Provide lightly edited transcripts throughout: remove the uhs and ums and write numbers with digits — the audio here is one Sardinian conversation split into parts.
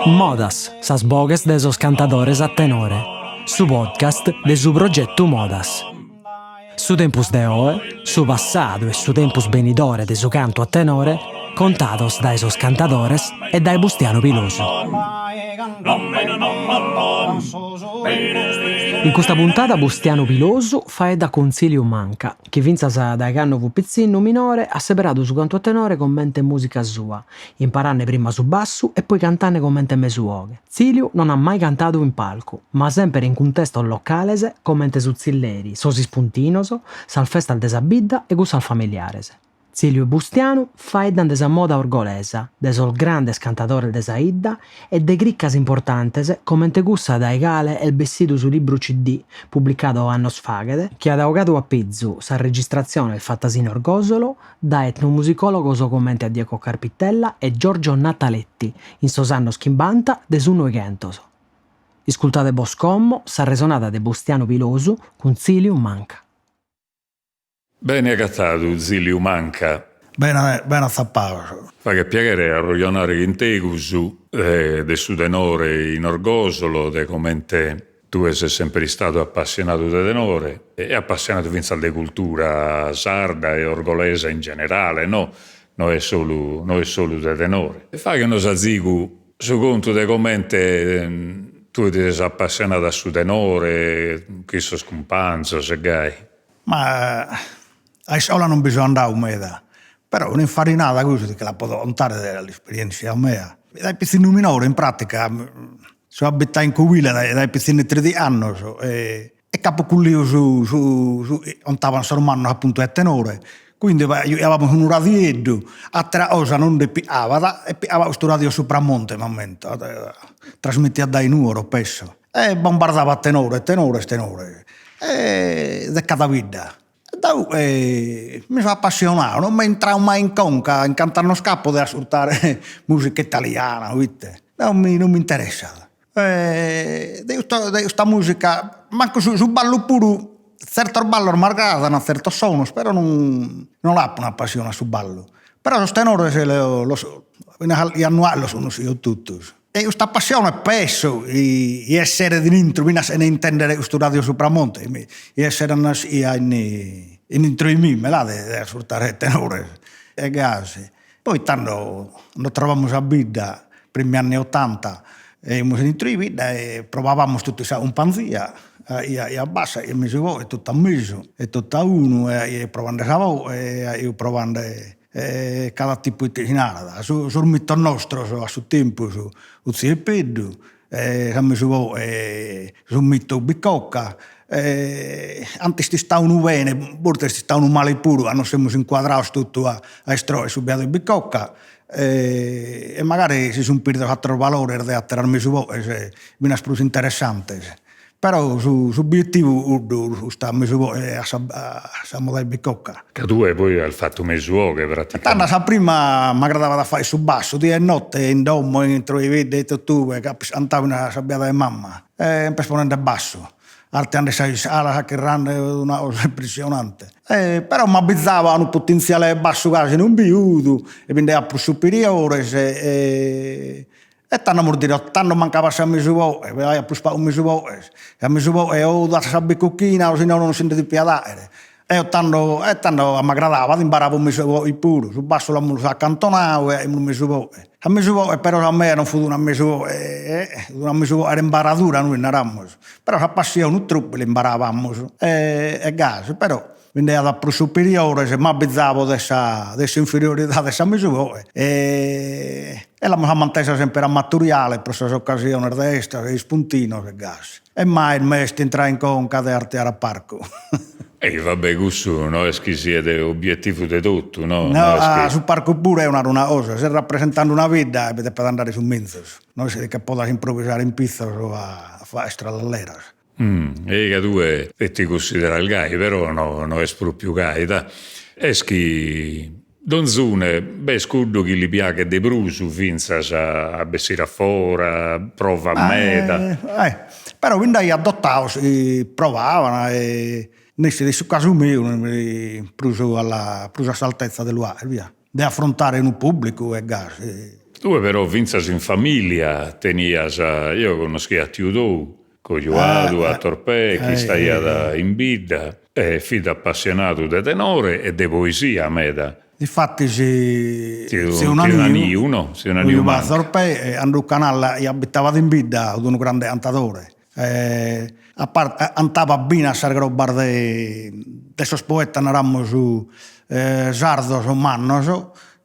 Modas, sas boghes de sos cantadores a tenore. Su podcast de su progetu Modas. Su tempus de oe, su passadu e su tempus benidore de su cantu a tenore contados dae sos cantadores e dae Bustianu Pilosu. In custa puntada Bustianu Pilosu faeddat cun Tziliu Manca, chi fintzas dae cando fut pitzinnu minore at seberadu su cantu a tenore comente mùsica sua, imparande prima su bassu e poi cantande comente mesu 'oghe. Tziliu non at mai cantadu in palcu, ma semper in cuntestos locales comente su tzilleri, sos ispuntinos, sas festas de sa bidda e cussas familiares. Tziliu e Bustianu faeddan de sa moda orgolesa, de sos grandes cantadores de sa 'idda e de criccas importantes comente cussa dae cale est bessidu su libru CD publicadu annos faghet, chi at 'ogadu a pizu sas registratziones fatas in Orgosolo dae etnomusicologos comente a Diego Carpitella e Giorgio Nataletti in sos annos chimbanta de su Noighentos. Iscultade bos como s'arresonada de Bustianu Pilosu cun Tziliu Manca. Bene agatadu Ziliu Manca. Bene bene atzapados. Faghet piaghere arrejonare chin tegus de su tenore in Orgosolo, de comente tue ses semper istadu apassionadu de tenore e apassionadu fintzas de cultura sarda e orgolesa in generale, no no est solu no est solu de tenore. Faghe·nos azigu su contu de comente tue ti ses apassionadu a su tenore chin sos cumpanzos e gai. Ma a iscola non bi so andadu meda, però un'infarinada custu ti che la podo contare de l'esperientzia mea. Dae pitzinnu minore in pratica so abitadu in cubile dae pitzinnu 'e tredichi annos e c'apo culliu su su su contaban sos mannos appuntu 'e tenore, quindi juchiabamus unu radieddu, attera cosa non nde piabat e piabat custu radio Supramonte m'ammento, trasmitiat dae Nuoro penso E bombardabat tenores, tenores, tenores, e de cada bidda. E deu mi so apassionadu, non m'est intradu mai in conca, in cant'annos c'apo de ascurtare musica italiana o ite, non mi non m'interessat. De custa de custa musica, mancu su su ballu puru, zertos ballos m'agradan, zertos sonos, però non non l'apo una passione a su ballu, però sos tenores los finas a calchi annu los connoschio totus E custa passione penso chi esseret in intro finas sena intendere custu Radio Supramonte, chi esseret naschia in in intro 'e mime là de ascurtare tenores e gasi. Poi tando cando torravamus a bidda, primi anni ottanta, 'enimus in intro 'e bidda e provavamus totu sa cumpanzia, ia a bassa e mesu 'oghe totu a mesu e totu a unu e provande sa 'oghe e provande e cada tipu ite si narat, sos mitos nostros a su tempus, u tziu Epeddu, sa mesu 'oghe su mitu Bicocca, antis est istadu unu bene, a bortas est istadu unu male puru ca nos semus incuadrados totu a istroe su biadu 'e Bicocca e magari si sunt perdidos ateros valores de ateras mesu 'oghes finas prus interessantes Però su s'obietivu cuddu custa mesu 'oghe a sa a sa moda 'e Bicocca. Ca tue poi as fatu mesu 'oghe praticamente. Tando a sa prima m'agradavat a fagher su bassu, die e notte in domo intro 'e bidda e totue, ca cantavo a sa biada 'e mamma, e sempre ponende bassu, artiende sas iscalas, achirrende, una cosa impressionante. Però m'abbizavo a unu potentziale 'e bassu casi non biudu e bi nd'aiat prus superiores e E tando amus tando mancabat sa mesu 'oghe, b'aiat prus pagu mesu 'oghes, sa mesu 'oghe o da sa bicochina o si nono non si nde depiat aere. Eo tando e tando m'aggradabat, imparabo mesu 'oghe puru, su bassu l'amus accantonadu e aimus mesu 'oghe. Sa mesu 'oghe però sa mea non fut una mesu 'oghe, fut una mesu 'oghe de imbaradura nois naramus, però sa passione tropu l'imbaravamus e gasi, però Bi nd'aiat prus superiores, m'abbizabo de sa de s'inferioridade de sa mesu 'oghe e e l'amus mantesa sempre amatoriale pro sas ocasiones de estas e ispuntinos e gasi. E mai m'est intradu in conca de artiare a parcu. E va be' cussu no est chi siet obietivu de totu, no? No, a su parcu puru eo naro una cosa, ses rapresentende una bidda e bi depet andare su menzus, no est chi podas improvisare in pitzos a fagher trallalleras. E ca tue ti cussideras gai, però no no est propriu gai, da. Est chi donzune b'est cuddu chi li piaghet de prus fintzas a bessire a fora, provat meda. Eh, però bi nd'aiat dotados chi provaban e nessi de su casu meu prus alla prus a s'altezza de lu 'aer, via. de afrontare unu pubblicu e gasi. Tue però fintzas in familia tenias, eo connoschia a tiu tou, cojuadu a Torpè, chi istaiat in bidda e fit appassionadu de tenore e de poesia meda. Difatis tziu Naniu, no, tziu Naniu Manca. Torpè, Andru Canalla chi abitabat in bidda, fut unu grande cantadore, a parte cantabat finas sas robas de de sos poetas naramus sardos mannos,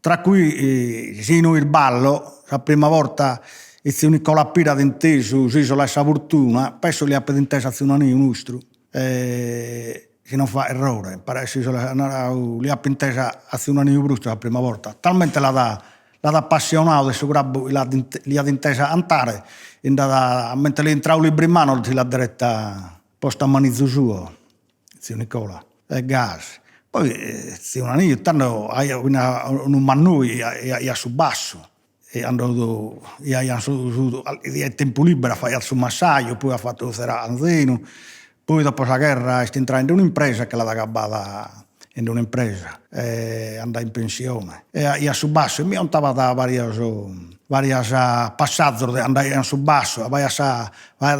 tra cui si no isballo sa prima borta chi tziu Nicola Pira at intesu s'isola 'e sa fortuna, penso chi l'apat intesa tziu Naniu nostru si non fago errore, paret s'isola at naradu, l'apo intesa a tziu Naniu Brusciu sa prima borta, talmente l'at l'at appassionadu de su grabbu chi l'at l'at intesa cantare, chi nd'at, mentre l'est intradu libru in manos si l'at deretta postu a manizu suo, tziu Nicola, e gasi. Poi tziu Naniu tando aiat finas unu mannoi chi aiat su bassu E cando aian su su aiat tempu liberu faiat su massaju, poi at fatu s'anzenu, poi dopo sa gherra est intradu in d'un'impresa e che l'at agabbada in d'un'impresa e andadu in pensione. E aiat su bassu e mi contabat varios varias passazos de cando aian su bassu, b'aiat sa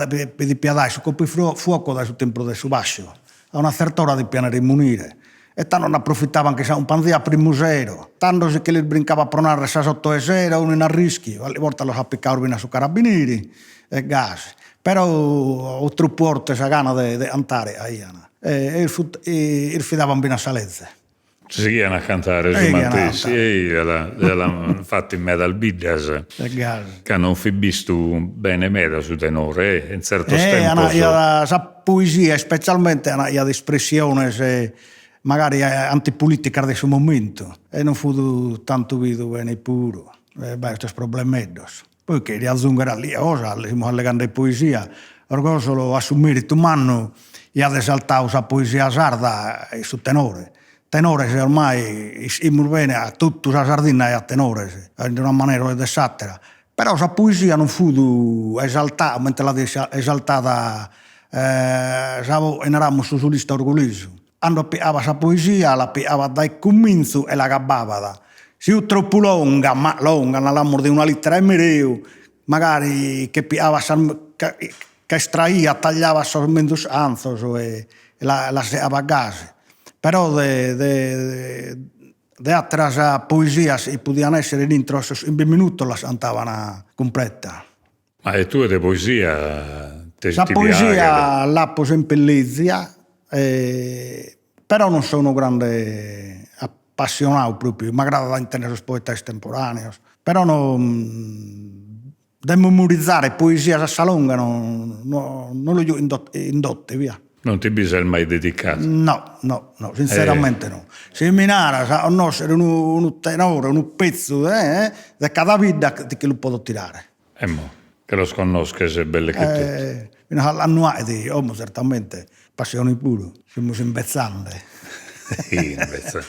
bi depiat aer su coprifuoco dae su tempus de su basciu, a una zerta ora depian remunire E tando nd'aprofitaban chi sa cumpanzia a primu sero. Tando si che lis brincabat pro narrer sas oto 'e sero unu in arrischiu, calchi borta los at picados finas su carabinieri e gasi. Però o tropu 'orte sa gana de de cantare aian e isfidaban finas sa leze. Sighian a cantare su matessi, ei, ja l'an fatu in medas biddas, ca non fit bistu bene meda su tenore, in tzertos tempos. Sa poesia ispecialmente aiat espressiones magari antipoliticas de su momentu e non fut tantu bidu bene puru, e b'aiat custos problemeddos. Poi cheria azunghere calchi cosa, semus allegande de poesia, Orgosolo at su meritu mannu chi at esaltadu sa poesia sarda e su tenore, tenores ormai ischimus bene a totu sa Sardinna aiat tenores, in una manera o de s'atera, Però sa poesia non fut esaltada comente l'at esaltada sa e naramus su solista orgolesu. Cando pigabat sa poesia la pigabat dae cumintzu e l'agabbabat. Si fut tropu longa, ma longa naramus de una litera e mereu, magari che pigabat sas che estraiat, tagliabat sos menzus cantzos e la segabat gasi. Però de de De àteras poesias chi podian èssere in intro a sos chimbe minutos las cantaban cumpreta. Ma e tue de poesia ti Sa piaghet? poesia l'apo sempre lèzia, però non so unu grande apassionadu propriu, m'agradat a intender sos poetas estemporaneos, però no De memorizare poesias a sa longa no no no lu jugo in dote, via. Non ti bi ses mai dedicadu? No, no, no, sintzeramente no. Si mi naras a connoscher unu unu tenore, unu pezzu de cada bidda ti che lu podo tirare. Emmo, che los connosches belle che totu. Finas a l'annu como zertamente, passione puru, semus imbetzande. Imbetzande.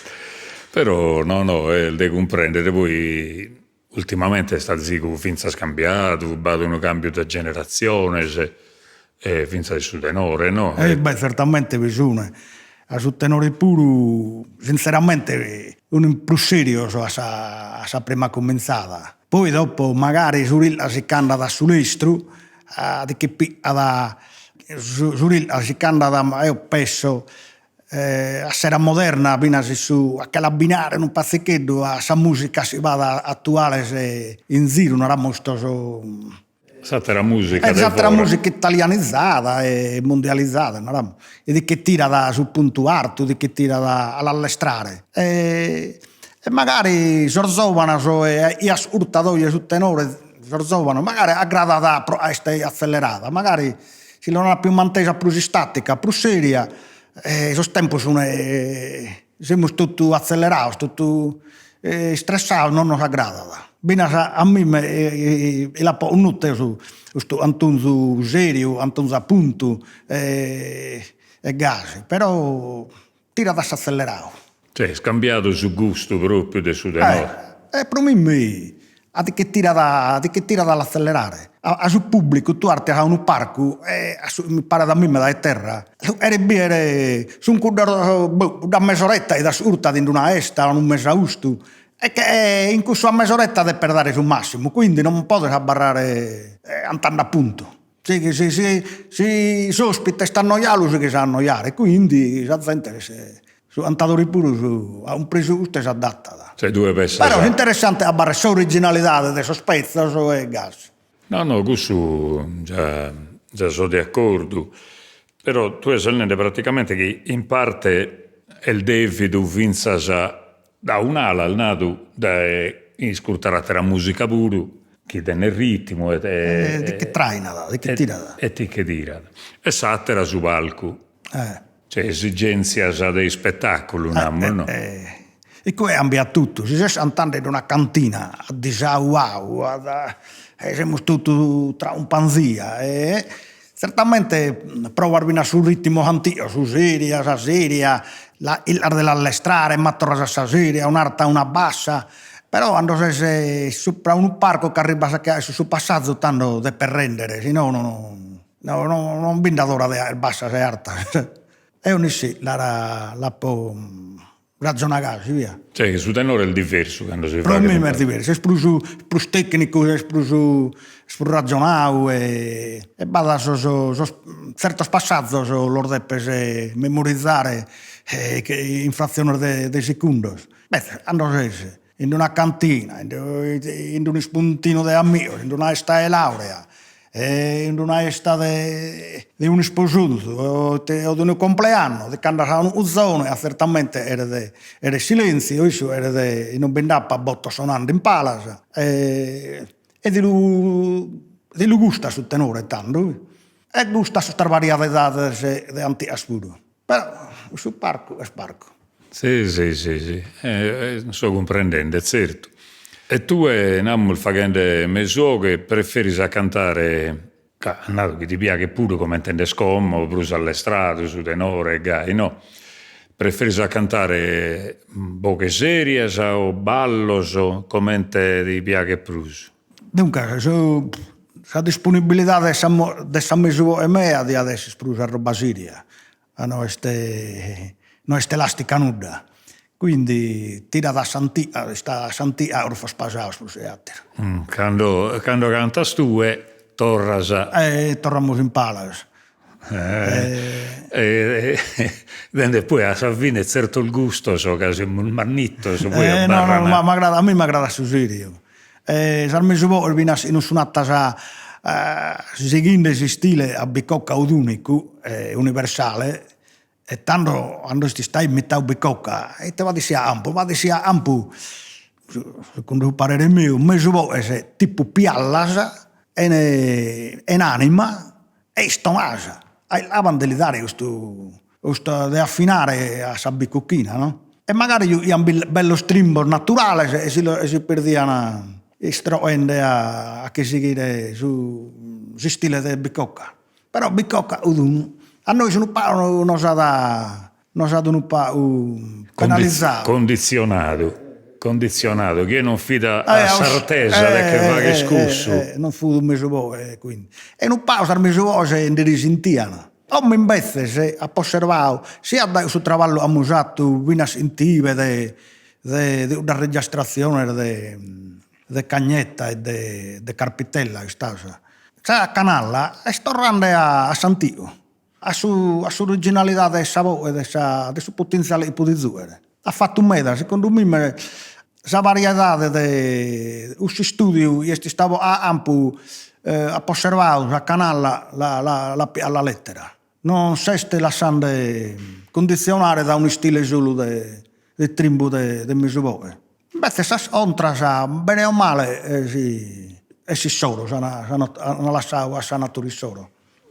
Però no no, est de cumprendere, poi Ultimamente est azigu fintzas cambiadu, b'at unu cambiu de generatziones e fintzas in su tenore, no? E beh, tzertamente bi sun. A su tenore puru, sintzeramente, sun prus serios a sa a sa prima comintzada. Poi dopo magari s'urilla si ch'andat a su lestru, a di chi pigat s'urilla si ch'andat, eo pesso A s'era moderna finas su a che l'abbinare unu patzicheddu a sa musica chi b'at atuales in ziru, naramus custos. S'atera musica de fora. S'atera musica italianizada e mundializada, naramus, e di che tirat su puntu artu, di che tirat a l'allestrare. E magari sos zovanos chi ascurtat oje su tenore, sos zovanos, magari agradat pro ca est atzelerada, magari Si l'an apiu mantesa prus istatica, prus seria, e sos tempos sun semus totu atzelerados, totu istressados, non nos agradat. Finas a mime chi l'apo connotu eo custu cantonzu seriu, cantonzu a puntu e gasi, però tirat a s'atzeleradu. Cioè est cambiadu su gustu propriu de su tenore. E pro mimmi a di che tirat a di che tirat a l'atzelerare. A su pubblicu tue artias a unu parcu e a su mi paret a mimmi dae terra, cheret biere sun cuddos boh cudda mesoretta chi t'ascurtat in una 'esta o unu mesaustu. E che in cussu a mesoretta depes dare su massimu, quindi non podes abarrare cantande a puntu. Si si si si s'ospite est annoiau lu sighis a annoiare, quindi sa zente su cantadori puru su a cumpresu custu e s'adattat. Cioè tue pessas. Però s'interessante abarrat s'originalidade de sos petzos e gasi. No no cussu già già so de acordu, però tue ses nende praticamente chi in parte est devidu fintzas Da un'ala as nadu de iscurtare àtera mùsica puru chi tenet rìtimu e ti che trainat, ti che tirat. E ti che tirat. E s'àtera su palcu. Cioè esigèntzias de ispetàculu, namus, no? E cue cambiat totu, si ses cantende in una cantina a disauau, semus totu tra cumpanzia e Tzertamente provas finas su ritmu antigu, su seria, sa seria, chircas de l'allestrare, ma torras a sa seria, un'arta una bassa, però cando ses supra unu parcu ch'arribas a su passazu tando depes rendere, si no no non bi nd'at ora de bassas e artas. Eo nessi l'apo Ragiona gasi, via. Cioè su tenore est diversu cando si faghet. Pro mimmi est diversu, est prus prus tecnicu, est prus est prus ragionadu e e b'at sos sos tzertos passazos los depes memorizare in fratziones de de segundos. Beh, cando ses in una cantina, in unu ispuntinu de amigos, in una 'esta 'e laurea e in una 'esta de de un'isposunzu o de unu compleannu, ti ch'andas a unu cuzone e tzertamente 'eret 'eret silentziu, issu 'eret non bi nd'apat botos sonende in palas e e ti lu ti lu gustas su tenore tando e gustas custas variedades de antigas puru, però su parcu est parcu. Si si si si, so cumprendende, tzertu. E tue, namus, faghende mesu 'oghe, preferis a cantare, ca as nadu chi ti piaghet puru comente nd'est como, prus allestradu, su tenore e gai, no? Preferis a cantare boghes serias o ballos, comente ti piaghet prus? Duncas, su sa disponibilidade de sa de sa mesu 'oghe mea diat esser prus arroba seria, ca no est no est elastica nudda, quindi tirat a s'antiga, istat a s'antiga corfos pasados prus che atteru. Cando cando cantas tue torras. E torramus in palas. E dende poi a sa fine tzertos gustos ca semus mannittos poi abarran. No no m'agradat a mimmi m'agradat su seriu sas mesu boghes finas si non sun attas sighende s'istile a Bicocca 'ut unicu e universale e tando cando est istadu imitadu Bicocca ite b'at essidu a campu, b'at essidu a campu segundu su parere meu mesu boghes tipu piallas 'ene anima e istonas, chircaban de li dare custu custu de afinare a sa bicocchina no, e magari giughian bellos trimbos naturales e si e si perdian istroende a che sighire su s'istile de Bicocca, però Bicocca 'ut unu, a nois unu pagu nos at nos at unu pagu penalizadu. Conditzionadu, conditzionadu, chie non fit a s'artesa de che fagher cussu. Non fut mesu boghe quindi, e unu pagu sas mesu boghes nde risentian. Como imbetzes apo osservadu siat dae su traballu amus atu finas in tibe de de de cuddas registratziones de de Cagnetta e de de Carpitella istas, sa canalla est torrende a s'antigu a su a s'originalidade 'e sa boghe de sa de su potentziale chi podet zughere. At fatu meda, segundu mimmi sa variedade de cussu istudiu chi est istadu a campu apo osservadu sa canalla la la l'at piadu alla lettera, non s'est lassende cunditzionare dae un'istile solu de de trimbu de de mesu boghe. Imbetzes sas contras bene o male si est s'issoro s'an an lassadu a sa natura issoro.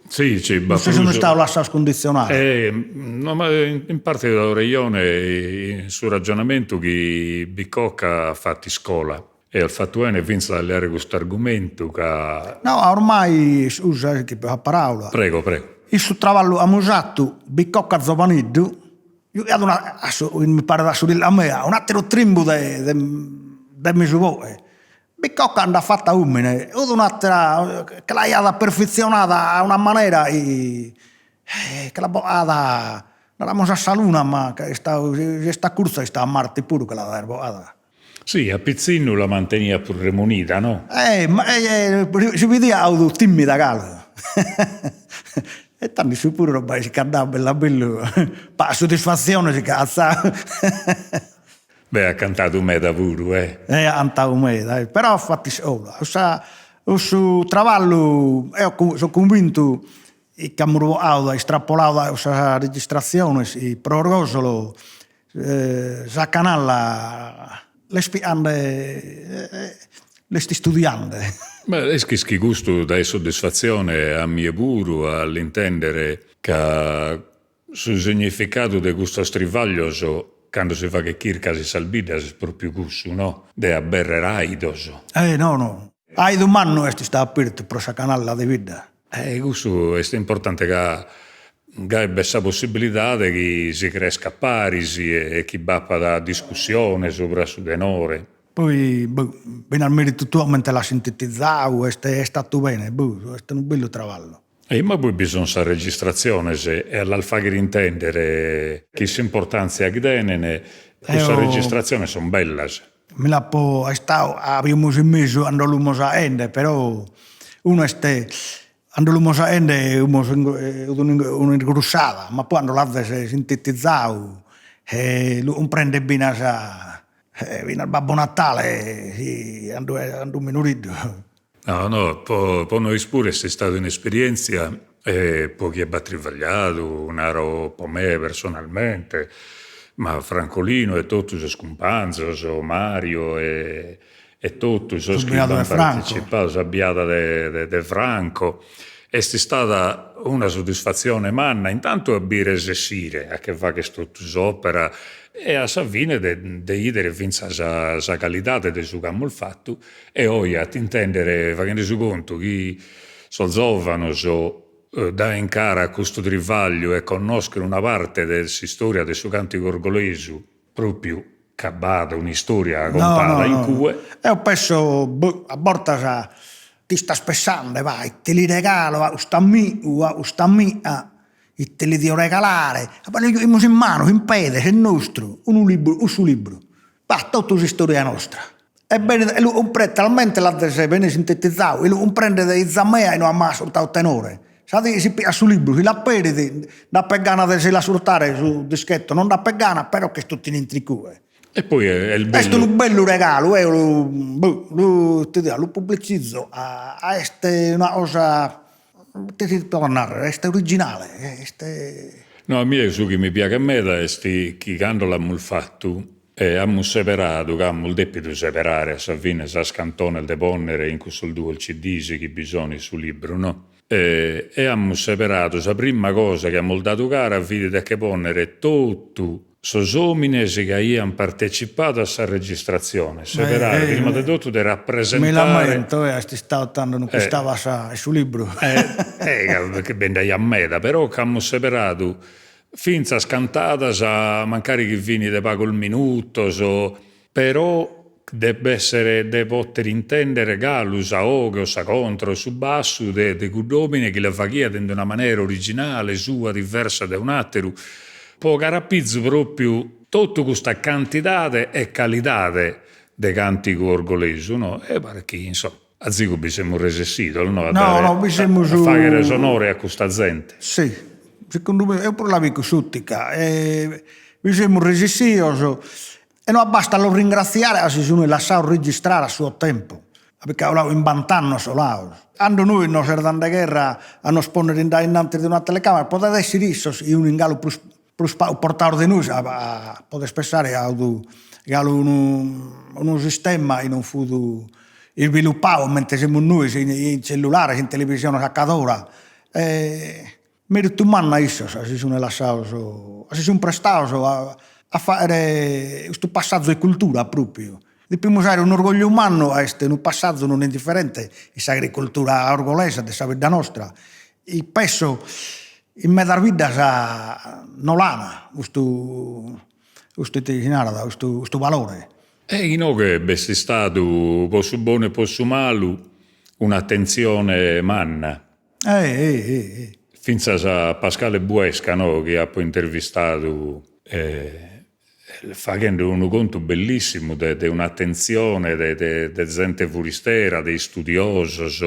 Si, si, b'at prus. Non si sun istados lassados cunditzionare. No, ma in parte ti do rejone in su ragionamentu chi Bicocca at fatu iscola e at fatu 'ene fintzas a leare custu argumentu ca. No, ormai, iscusa chi sa paraula. Prego, prego. In su traballu amus atu Bicocca zovaneddu, giughiat una, mi paret a s'orilla mea, un'ateru trimbu de de mesu boghe Bicocca nd'at fatu a omine, 'ut un'atera che l'aiat perfetzionada a una manera chi che l'at bogada, naramus a sa luna, ma ca est si est acurtzu est a Marte puru che l'at aer bogada. Si, a pitzinnu la manteniat prus remunida, no? Eh, ma si bidiat 'ut timida galu. E tando issu puru roba si ch'at dadu bellu a bellu paga soddisfatzione si ch'at atzadu. Beh, at cantadu meda puru, eh. Eh, at cantadu meda, però at fatu iscola, cussa cussu traballu eo so cunvintu chi amus bogadu, istrapoladu dae cussas registratziones pro Orgosolo sa canalla l'est pigande, l'est istudiande. Beh, ischis chi custu daet soddisfatzione a mie puru a l'intendere ca Su significadu de custos trivaglios cando si faghet chircas in sas biddas est propriu cussu, no? De aberrer aidos. Eh no no, aidu mannu est istadu apertu pro sa canalla de bidda. Eh cussu est importante ca gai b'est sa possibilidade chi si crescat paris e chi b'apat discussione subra su tenore. Poi boh, finas meritu tua comente l'as sintetizadu, est est 'atu bene, boh, est unu bellu traballu. E immoe poi bi sun sas registratziones e a las fagher intendere chin s'importantzia chi tenen, cussas registratziones sun bellas. Mi l'apo istadu avimus in mesu cando l'umus aende, però unu est cando l'umus aende umus un'ingrussada, ma poi cando l'azes sintetizadu lu cumprendet finas finas Babbu Natale si cando cando minoreddu. No, no, po po nois puru est istada un'esperientzia e po chie b'at trivagliadu, naro po me personalmente, ma Francolino e totu sos cumpanzos, Mario e e totu sos chi b'ant partecipadu, sa biada de de Franco, est istada una soddisfatzione manna intantu a bi resessire a che fagher totu s'opera e a sa fine de de 'idere fintzas sa calidade de su ch'amus fatu E oe a t'intendere faghende su contu chi sos zòvanos daen cara a custu trivagliu e connoschen una parte de s'istoria de su càntigu orgolesu pròpiu ca b'at un'istoria contada in cue. Eo penso, boh, a bortas t'istas pessande, va, ite li regalo a cust'amigu, a cust'amiga, ite li dio regalare, ma lu giughimus in manu, in pedes, est nostru, unu libru, cussu libru, b'at totu s'istoria nostra E benit e lu cumprendet talmente l'azes bene sintetizadu e lu cumprendet 'iza mea chi no at mai ascurtadu tenore. Sa die si pigat su libru, si l'aperit, nd'apet gana de si l'ascurtare su dischetto, non nd'apet gana, però ch'est totu in intro cue. E poi est bellu. Est unu bellu regalu, eo lu boh lu ti lu pubblicizo a est una cosa, ite ti depo narrer, est originale, est. No a mie su chi mi piaghet meda est chi cando l'amus fatu E amus seberadu, ca amus dèpidu seberare a sa fine sas cantones de pònnere in cussos duos CDs chi bi sono in su libru, no? E e amus seberadu, sa prima cosa chi amus dadu cara fit de che pònnere totu sos òmines chi aiant partecipadu a sa registratzione, seberare prima de totu de rapresentare. Mi l'ammento, est istadu tando non ch'istaba sa in su libru. E ca bi nd'aiat meda, però ch'amus seberadu Fintzas cantadas mancari chi fin de pagos minutos, però de b'essere de poter intendere galu sa 'oghe o sa contra o su bassu de de cudd'omine chi la faghiat in d'una manera originale sua diversa de un'ateru, po 'ogare a pizu propriu totu custa cantidade e calidade de cantigu orgolesu no, e paret chi insomma azigu bi semus resessidos no a dare a faghere s'onore a custa zente. Si, segundu me, eo puru la bico s'utica, e bi semus resessidos e no abbastat a los ringratziare ca si sun lassados registrare a suo tempo, ca 'olau chimbant'annos 'olados. Cando nois nos est dande gherra a nos ponnere in dae innantis de una telecamera, podet essere issos chi 'un galu prus prus pagu portados de nois a podes pensare a unu galu unu unu sistema chi non fut isvilupadu comente semus nois in cellulares, in televisiones a cada ora e meritu mannu a issos ca si sun lassados, ca si sun prestados a a faghere custu passazu 'e cultura propriu. Depimus aere un'orgogliu mannu ca est unu passazu non indifferente in s'agricoltura orgolesa de sa bidda nostra e penso in medas biddas no l'an custu custu ite si narat custu custu valore. E inoghe b'est istadu po su bonu e po su malu un'atentzione manna. Fintzas a Pascale Buesca no chi apo intervistadu. faghende unu contu bellissimu de de un'atentzione de de de zente furistera, de istudiosos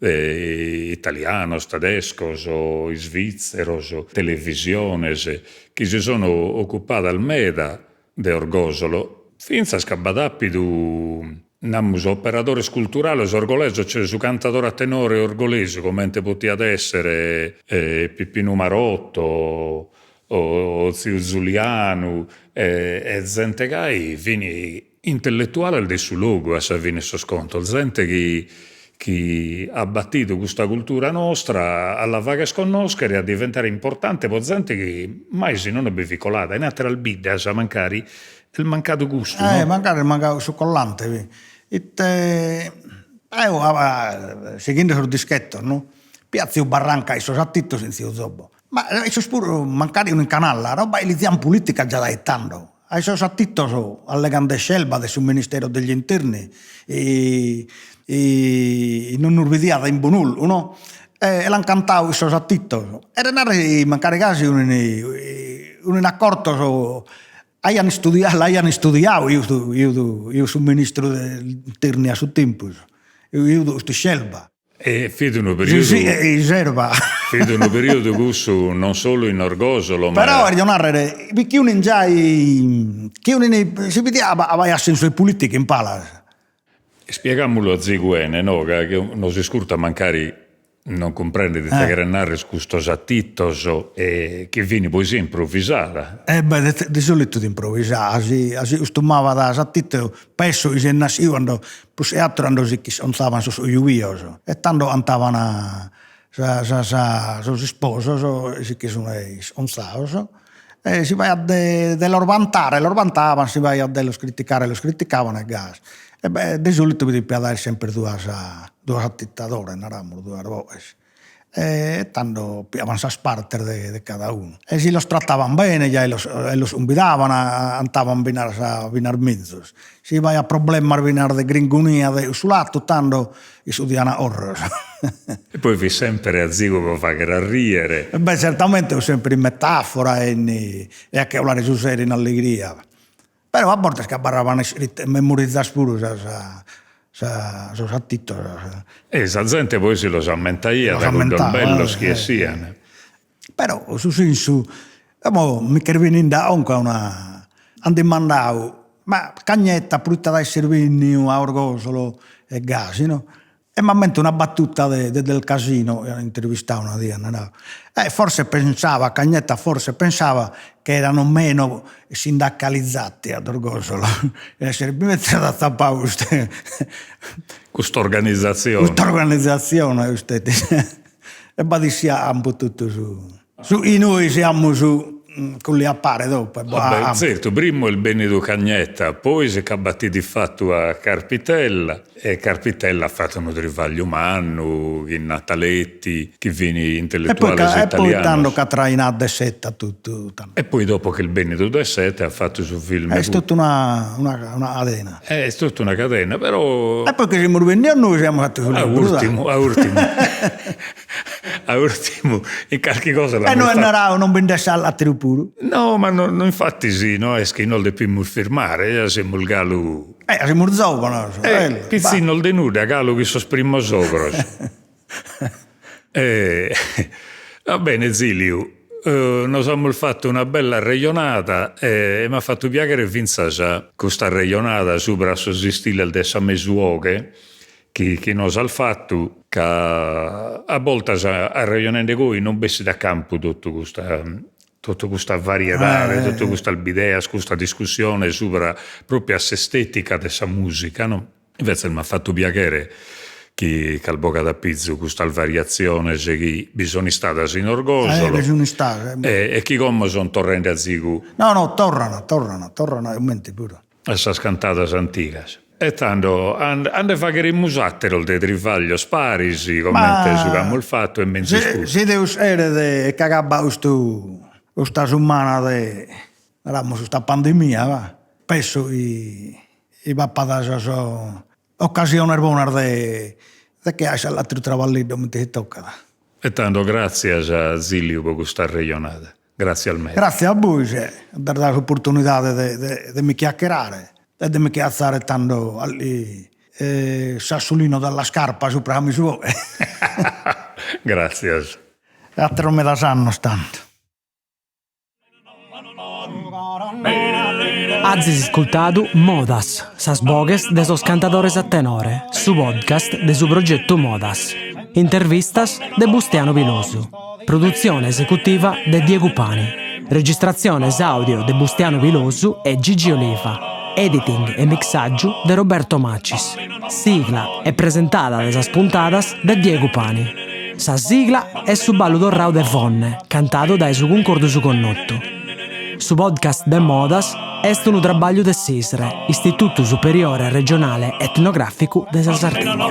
italianos, tedescos, isvìtzeros, televisiones, chi si sono ocupadas meda de Orgòsolo, fintzas ca b'at àpidu, namus, operadores culturales orgolesos, cioè su cantadore a tenore orgolesu comente potiat èssere Pipinu Marotto o tziu Zulianu e zente gai fin intelletuales de su logu a sa fine 'e sos contos, zente chi chi at batidu custa cultura nostra a la fagher connoschere e a diventare importante po zente chi mai si nono bi fit colada, in ateras biddas mancari est mancadu custu no? Mancari est mancadu su collante fit, ite eo sighende sos dischettos no, pia tziu Barranca in sos attitos in tziu Zobbo Ma issos puru, mancari unu in canalla, roba chi lizian politica già dae tando. A sos attitos allegan de Scelba, de su Ministero degli Interni, non nos bidiat in bon'ollu, no? E l'an cantadu in sos attitos. Est a narrer mancari gasi unu in accortos aian istudiadu, l'aian istudiadu su ministru degli Interni a su tempus, custu Scelba. E fit unu periodu. Si si Scelba. Fit unu periodu cussu non solu in Orgosolo ma. Però 'erjo narrer chi unu giai chi unu si bidiat b'aiat sensu 'e politica in palas. Ispiegamulu azigu 'ene no ca nos iscurtat mancari non cumprendet ite cheret narrer custos atitos e chi fin poesia improvisada. E beh de solitu improvisada si si custumabat s'atitu Penso chi siet nasciu cando, prus che atteru cando si ch'isconzaban sos cojuios e tando cantaban sa sa sa sos isposos si che sun isconzados e si faghiat de de los bantare los bantaban, si faghiat de los criticare los criticaban e gasi. E beh de solitu bi depiat aer sempre duas duos attitadores naramus duas boghes E tando piaban sas partes de de cada unu. E si los trataban bene giai los e los cumbidaban, andaban finas finas mezus. Si b'aiat problemas finas de gringonia de cussu latu, tando iscudian a orros. E poi fit sempre azigu pro fagher a riere. Beh certamente fit sempre in metafora e in e a che 'olare su sero in allegria. Però a bortas che abarraban memorizas puru sas sos atitos. E sa zente poi si los ammentaiat cuddos bellos chi essian. Però su sensu, como mi ch'est beninde a conca una, an dimandadu, ma Cagnetta proite at a esser benniu a Orgosolo e gasi no E m'ammento una battuta de de Del Casino, chi an intervistadu una die, at naradu, eh forse pensava, Cagnetta forse pensava che erano meno sindacalizzati ad Orgosolo, e s'est atzapadu custu Custa organizatzione. Custa organizatzione, custu e b'at issiat un po totu su Su chi nois amus colliu a pare dopo. Vabbè, zertu, primu est bennidu Cagnetta, poi si ch'at batidu ifatu a Carpitella e Carpitella at fatu unu trivagliu mannu chin Nataletti, chi fin intelletuales italianos. E poi tando ch'at trainadu De Seta totu. E poi dopo ch'est bennidu De Seta at fatu su film. Est totu una una cadena. Est totu una cadena, però. E poi che semus bennidos nois e amus fatu su libru. A urtimu, a urtimu. A ùrtimu, in carchi cosa l'amus E no est naradu non bi nd'est àteru puru. No, ma no infatis no est chi nos depimus firmare, ja semus galu. Eh, semus zòvanos. Eh, pitzinnos de nudda, galu chin sos primos ogros. E va bene Ziliu, nos amus fatu una bella arrejonada e m'at fatu piaghere fintzas custa arrejonada subra sos istiles de sa mesu 'oghe chi chi nos as fatu, ca a boltas arrejonende goi non bessit a campu totu custa totu custa variedade, totu custas bideas, custa discussione subra propriu a s'estetica de sa musica no. Invetzes m'at fatu piaghere chi ch'as bogadu a pizu custas variatziones chi bi sun istadas in Orgosolo e chi como son torrende azigu. No no torran torran torran comente puru. A sas cantadas antigas. E tando a nde fagheremus àteros de trivaglios paris, comente su ch'amus fatu e menzus puru. Si Deus cheret ch'agabbat custu custa sumana de, naramus, custa pandemia va, penso chi b'apat sas ocasiones bonas de de che 'aer s'atteru traballiddu comente si tocat. E tando gràtzias Ziliu pro custa arrejonada. Gràtzias meda. Gràtzias a bois de aer dadu s'oportunidade de de mi chiacherare e de mi che atzare tando sassolino dalla scarpa supra mi su 'oe. Gràtzias. E ateros medas annos tando. Azis iscultadu Modas, sas boghes de sos cantadores a tenore, su podcast de su progetu Modas. Intervistas de Bustianu Pilosu. Produtzione esecutiva de Diegu Pani. Registratziones àudio de Bustianu Pilosu e Gigi Oliva. Editing e mixàgiu de Roberto Macis. Sigla e presentada de sas puntadas de Diegu Pani. Sa sigla est su ballu torrau de Fonne, cantadu dae su Cuncordu Su Connotu. Su podcast de Modas est unu trabagliu de s'ISRE, Istitutu Superiore Regionale Etnogràficu de sa Sardigna.